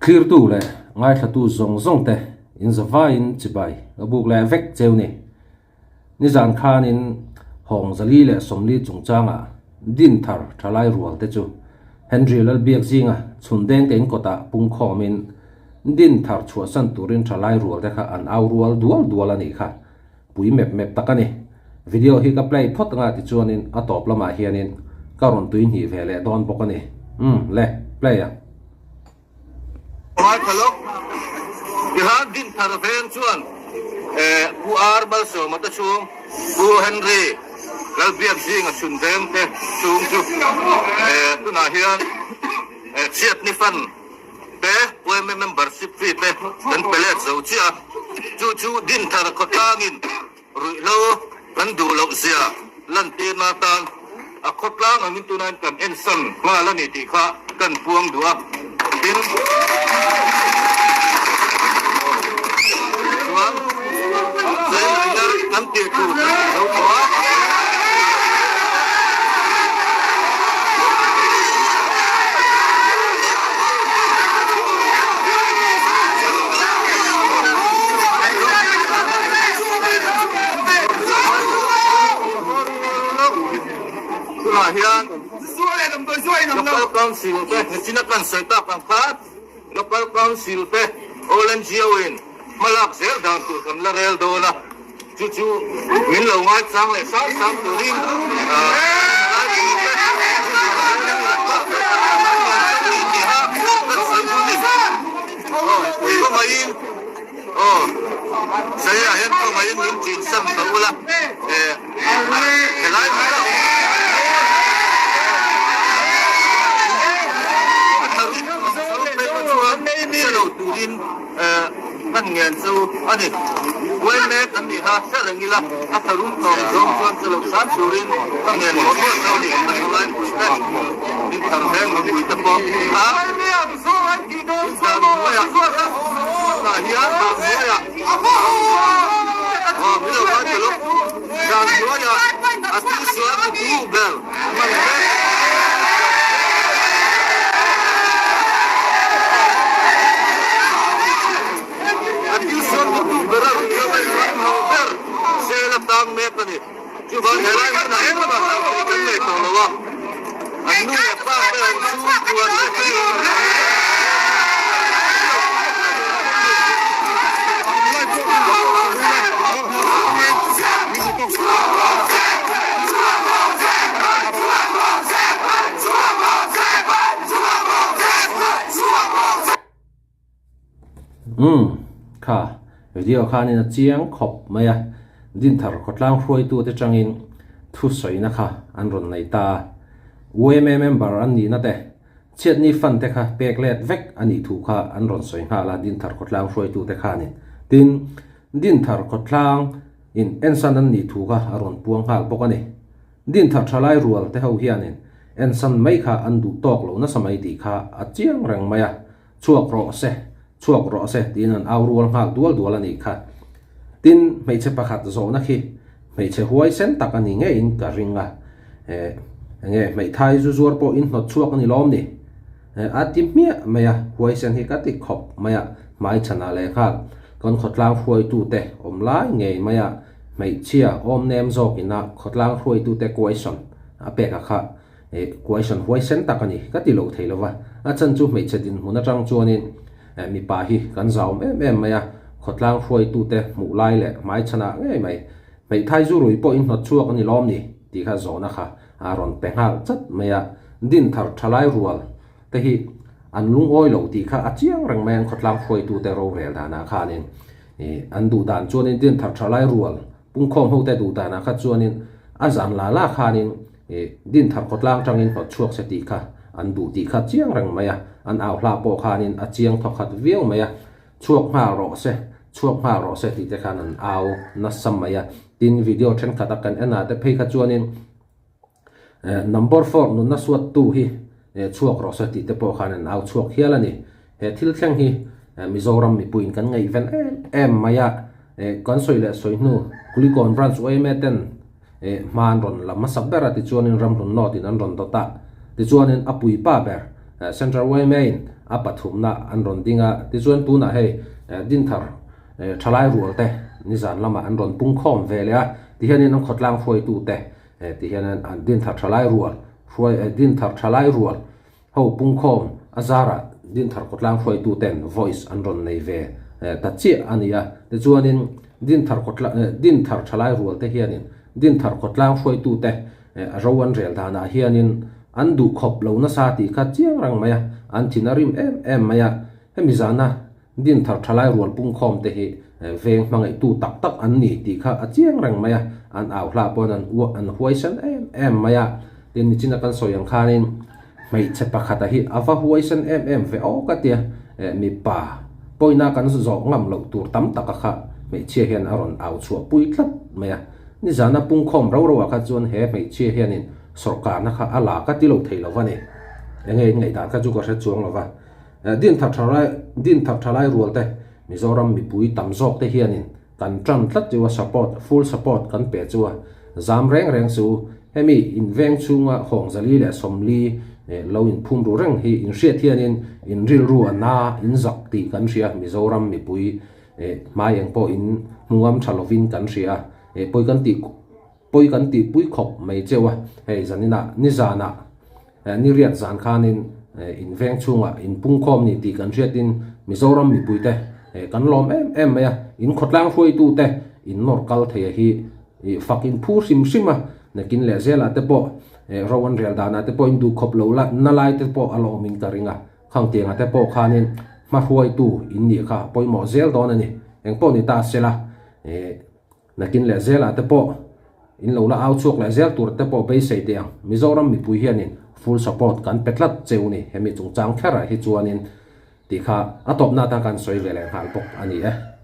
Thlirtu leh ngaithlatu zawng zawng te in zavaiin chibai ka buk leh vek cheu ni. Nizan khanin Hawng 440 chungchangah Dinthar thalai rual te chu Henry Lalbiak zinga chhun deng te in kawtah pungkhawmin Dinthar chhuahsan turin thalai rual te kha an au rual dual dual a nih kha. Pui mep mep tak a ni. Video hi ka play phawt anga tichuanin a tawp lamah hianin ka rawn tui hnih ve leh dawn bawk a ni. Umm le, play ang. Ngaithla lawk. Tihan Dinthar veng chuan Pu R Malsawma te chhung, Pu Henry Lalbiakzinga chhun veng te chhung chu tunah hian chhiatni fan te yma membership fee te kan pe let zo chiah a, chu chu Dinthar khawtlangin ruihhlo kan duh loh zia lantirna atan a khawtlang angin tunain kan ensan nghal a ni tih kha kan puang duh a, tin chuan Zainainar kan tih tur kan ti zo tawh a. Tunah hian Local Council te nichin a kan sawi tak ang khan Local Council te All NGO in hmalak zel dan tur kan la rel dawn a. Chu chu min lo ngaichang leh sang sang turin Kan ngen chu a ni. Uai mek an nih kha hre reng ila, a tharum tawng zawng chuan che lo hram turin ka ngen mawlh mawlh lo ni. A tha lai pui te, min thar veng mipui te pawh kha dan hnuaiah tah hian dan hnuaiah aw min lo ngai ta lo, dan hnuaiah a thil sual tu ber man vek. A thil sual tu ber a rawn kal a inram ho ber sel a tang mek a ni. Chuvang helai hmunah engmah hlauh theih kan nei tawh lo a, an nu leh pa te an chhungkua te Umm, kha video khanin a chiang khawp mai a, Dinthar khawtlang hruaitute tangin thusawina kha an rawn nei ta a, yma member an nihna te Chhiatni fund te kha pek let vek a nih thu kha an rawn sawi nghal a Dinthar khawtlang hruaitute khanin. Tin, Dinthar khawtlang in ensan an nih thu kha a rawn puang nghal bawk a ni. Dinthar thalai rual te ho hianin ensan mai kha an duh tawk lo nasa mai tih kha a chiang reng mai a, chhuak rawh se, chhuak rawh se tiin an au rual nghal dual dual a nih kha. Tin, hmeichhe pakhat zawhna khi hmeichhe huaisen tak a ni ngeiin ka ring a, eh, enge hmeithai zu zuar pawh in hnawt chhuak a ni lawm ni? Eh, a ti hmiah mai a, huaisen hi ka ti khawp mai a, hmaichhanah leh nghal kan khawtlang hruaitute awm lai ngei mai a, hmeichhia awm nem zawkina khawtlang hruaitute question a pek a kha. Eh, question huaisen tak a ni, ka ti lo thei lo va. A chan chu hmeichhe dinhmun atang chuanin eh mipa hi kan zauhawm em em mai a, khawtlang hruaitute hmuh lai leh hmaichhanah ngei mai hmeithai zu rui pawh in hnawt chhuak a ni lawm ni tih kha zawhna kha a rawn pe nghal chat mai a. Dinthar thalai rual te hi an lungawi lo tih kha a chiang reng mai an khawtlang hruaitute rorel danah khanin eh an duh dan chuanin dinthar thalai rual pungkhawm hote duh danah kha chuanin a zan la la khanin Ih, Dinthar khawtlang tangin hnawt chhuak se tih kha an duh tih kha chiang reng mai a, an au hla pawh khanin a chiang thawkhat viau mai a, chhuak nghal rawh se, chhuak nghal rawh se tih te khan an au nasa mai a. Tin, video thenkhat a kan en ah te phei kha chuanin number four nunna suattu hi chhuak rawh se tih te pawh khan an au chhuak hial a ni. He thil thleng hi Mizoram mipuiin kan ngaihven em em mai a, kan sawi leh sawi hnu Kulikawn Branch yma ten Eh, hma an rawn la hmasa ber a, tichuanin ramhlun nawtin an rawn dawt a, tichuanin a puipa ber Central yma in a pathumna an rawn ding a, tichuan tunah hei Dinthar thalai rual te nizan lamah an rawn pung khawm ve leh a, tihianin an khawtlang hruaitu te tihian an Dinthar thalai rual hruai Dinthar thalai rual ho pung khawm a zarah Dinthar khawtlang hruaitu ten voice an rawn nei ve ta chiah a ni a, tichuanin Dinthar khawtlang Dinthar thalai rual te hianin Dinthar khawtlang hruaitu te A ro an rel danah hianin an duh khawp lo nasa tih kha chiang reng mai a, an thin a rim em em mai a. Hemi zana Dinthar thalai rual pungkhawm te hi veng hmangaihtu tak tak an ni tih kha a chiang reng mai a, an au hlah pawn an uah an huaisen em em mai a. Tin, nichina kan sawi ang khanin hmeichhe pakhata hi a va huaisen em em ve aw ka tia, mipa pawina kan zawh ngam loh tur tam taka kha hmeichhia hian a rawn au chhuah pui tlat mai a. Nizana pungkhawm ro ro ah kha chuan he hmeichhia hianin sawrkarna kha a la ka ti lo thei lo va ni. Enge in ngaihdan kha chu ka hre chuang lo va. Dinthar thalai Dinthar thalai rual te Mizoram mipui tam zawk te hianin kan tan tlat chu a support full support kan pe chu a zam reng reng chu hemi in veng chhunga Hawngzali leh Sawmli lo in phum ru reng hi in hriat hianin in rilru a na in zak tih kan hria Mizoram mipui Eh, hmai eng pawh in hmu ngam tha lovin kan hria a, eh, pawi kan tih, pawi kan tih pui khawp mai cheu a, hei zaninah, nizanah, eh, ni riat zan khanin, eh, in veng chhungah in pungkhawm ni tih kan hriatin Mizoram mipuite, eh, kan lawm em em mai a, in khawtlang hruaitute in nawr kal thei a hi, eh, fak in phu hrim hrim a, nakin leh zelah te pawh, eh, ro an rel danah te pawh in duh khawp lo la, na lai te pawh a lawmin ka ring a. Khangtianga te pawh khanin hmahruaitu in nih kha pawimawh zel dawn a ni. Eng pawh ni ta sela, eh, nakin leh zelah te pawh in lo la au chhuak leh zel tur te pawh beisei teh ang. Mizoram mipui hianin full support kan pe tlat cheu ni hemi chungchang kherah hi chuanin tih kha a tawpna atan kan sawi ve leh nghal bawk a ni e.